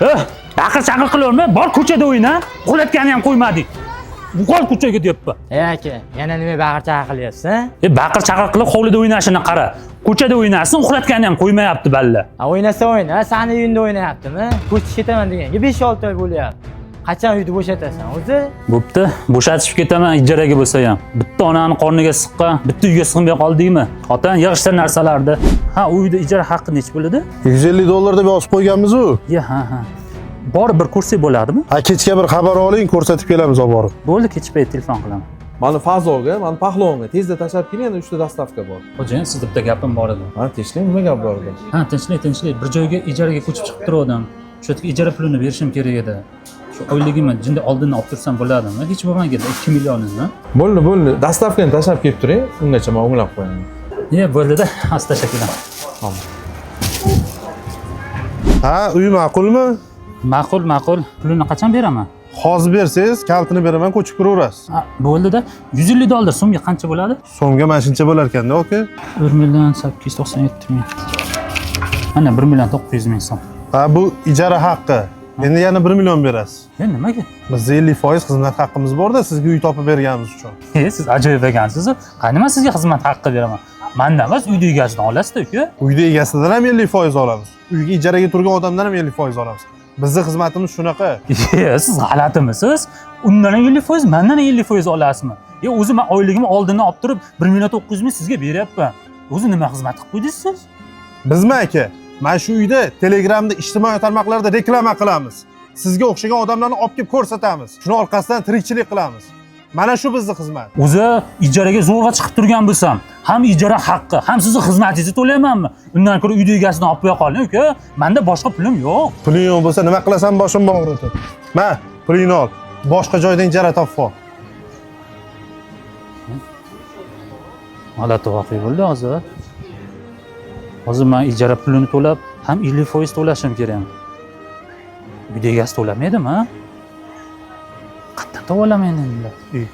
Baqir chaqir qilaverma, bor ko'chada o'yna. Uxlatgani ham qo'ymadik. Yo'qol ko'chaga deyapman. Ey aka, yana nima baqir chaqir qilyapsan? E, baqir chaqir qilib hovlida o'ynashini qara. Ko'chada o'ynasin, uxlatgani ham qo'ymayapti balla. Ha, o'ynasa o'yna, sani uyingda o'ynayaptimi? Ko'chib ketaman deganga 5-6 oy bo'lyapti. Qachon uyni bo'shatasan o'zi? Bo'pti, bo'shatishib ketaman ijaraga bo'lsa ham. Bitta onani qorniga siqqan, bitta uyga sig'may qoldingmi? Xotin, yig'ishtir narsalarni. Ha, u uyda ijara haqqi necha bo'ladi? 150 dollar deb yozib qo'yganmiz u. Ya, ha, ha. Borib bir ko'rsak bo'ladimi? Ha, kechga bir xabar oling, ko'rsatib kelamiz olib borib. Bo'ldi, kech payt telefon qilaman. Mani Fazoga, mani Pahlovonga tezda tashlab keling, endi 3 ta dostavka bor. Xo'jayin, sizda bitta gapim bor edi. Ha, tinchlik, nima gap bor edi? Ha, tinchlik, tinchlik. Bir joyga ijaraga ko'chib chiqib turgandim. Shu yerga ijara pulini berishim kerak edi. Shu oyligimni jinda oldindan olib tursam bo'ladimi? Hech bo'lmaganda 2 millionini. Bo'ldi, bo'ldi. Dostavkani tashlab kelib turing, ungacha men o'nglab qo'yaman. E, bo'ldi-da, hozir tashlab kelaman. Ha, uy ma'qulmi? Ma'qul, ma'qul. Pulini qachon beraman? Hozir bersangiz, kalitini beraman, ko'chib kiraverasiz. Ha, bo'ldi-da. 150 dollar so'mga qancha bo'ladi? So'mga mana shuncha bo'lar ekanda, aka. 1 million 897 ming. Mana 1 million 900 ming so'm. Ha, bu ijara haqqi. Endi yana 1 million berasiz. E, nimaga? Bizda 50% xizmat haqqimiz bor-da, sizga uy topib berganimiz uchun. E, siz ajoyib ekansiz. Qani men sizga xizmat haqqi beraman. Mandan emas, uyni egasidan olasiz-da, uka. Uyda egasidan ham 50% olamiz. Uyga ijaraga turgan odamdan ham 50% olamiz. Bizni xizmatimiz shunaqa. E, siz g'alatimisiz? Undan ham 50%, mandan ham 50% olasizmi? E, o'zi men oyligimni oldindan olib turib 1 million 900 ming sizga beryapman. O'zi nima xizmat qilib qo'ydingiz siz? Bizmi aka? Mana shu uyda Telegramda, ijtimoiy tarmoqlarda reklama qilamiz. Sizga o'xshagan odamlarni olib kelib ko'rsatamiz. Shuni orqasidan tirikchilik qilamiz. Mana shu bizni xizmat. O'zi ijaraga zo'rg'a chiqib turgan bo'lsam, ham ijara haqqi, ham sizni xizmatingizni to'laymanmi? Undan ko'ra uyni egasidan olib qo'ya qoling, uka. Menda boshqa pulim yo'q. Puling yo'q bo'lsa nima qilasan, boshim og'ritib. Ma, pulingni ol. Boshqa joydan ijara topib ol. G'alati voqea bo'ldi hozir. Hozir men ijara pulini to'lab, ham 50% to'lashim kerak. Uyni egasi to'lamaydimi? Qayerdan topa olaman endi uy?